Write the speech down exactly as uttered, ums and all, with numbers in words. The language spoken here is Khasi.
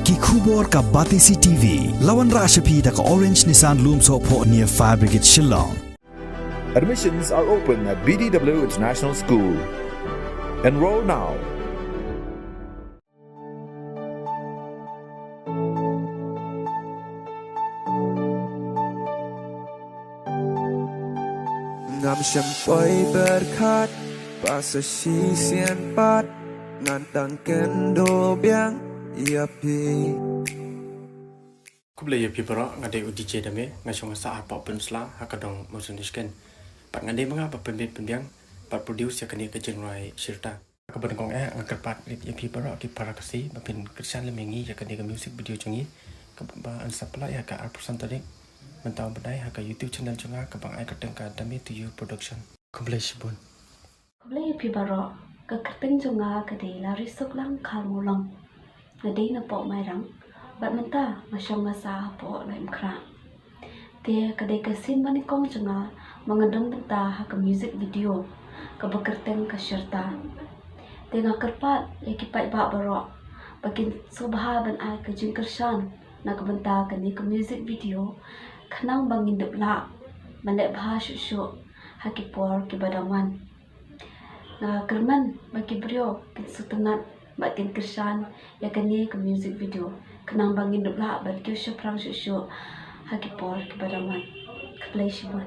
Ki khubor ka Batesi T V. La wanrah sha phi da ka Orange Nissan Lumsohphoh near Fire Brigade Shillong. Admissions are open at B D W International School. Enroll now. Ngam shym poi pyrkhat, ba sa shisien pat ngan tang kynduh biang ïa phi. Khublei ïa phi baroh, nga dei u D J Dame, nga shong nga sah hapoh Pynursla ha ka dong Mawsynrashken. Bad nga dei ma nga ba pynbit pynbiang bad produce ïa kane ka jingrwai Shirta. Kaba nyngkong eh nga kyrpad rit ïa phi baroh ki para Khasi ba phin kyrshan lem ïa ngi ïa kane ka music video jong ngi kaba yn sa pynlait ha ka arphew san tarik mynta u bnai ha ka YouTube channel jong nga kaba nga ai kyrteng ka Dame To You Production. Khublei shibun. Khublei ïa phi baroh. Ka kyrteng jong nga ka dei Larisuklang Kharmawlong. Nga dei napoh Mairang bad mynta nga shong nga sah hapoh Laitumkhrah. Te ka dei ka sien ba nyngkong jong nga ba nga don bynta ha ka music video kaba kyrteng ka Shirta. Te nga kyrpad ïa ki paidbah baroh ba kin sngewbha ban ai ka jingkyrshan na ka bynta kane ka music video khnang ba ngin dup lah ban leh bha shuh shuh ha ki por kiba dang wan. Nga kyrmen ba ki briew kin sngewtynnat bad kin kyrshan ïa kane ka music video khnang ba ngin dup lah ban kiew shaphrang shuh shuh ha ki por kiba dang wan. Khublei shibun.